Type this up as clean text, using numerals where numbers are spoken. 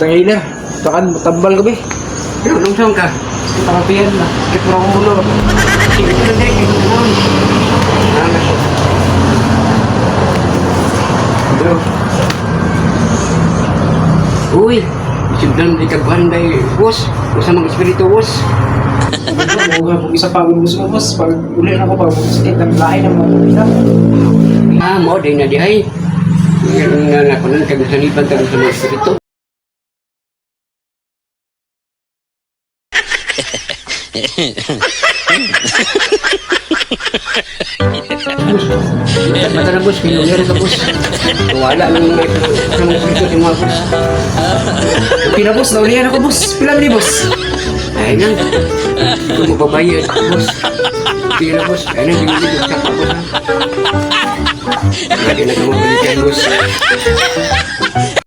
Butang healer. Takan, tambal ko be. Pero nung saan ka? Sakit ang kapihan na. Sakit mo akong ulo. Sige, ito lang dahil. Ito lang. Bro. Uy, sugdan di ka buwan dahil, boss. Usa mga espiritu, boss. Kung isa pa, boss, boss. Pag uli na ako, pag sakit ng lahi ng mga pila. Ah, mo, dahil na dihay. Ngayon nga na kunan, kag saniban, kag sa mga espiritu. Mata na, boss, kinulyari ka, boss. Wala nang mga sa mga espiritu sa mga boss. Okay na, boss. Naulihan ako, boss. Pila ni, boss. Ay na, hindi ko mababayad, boss. Sige na, boss. Ay na, hindi ko sa boss, ha. Lagi na ka mabalikan, boss.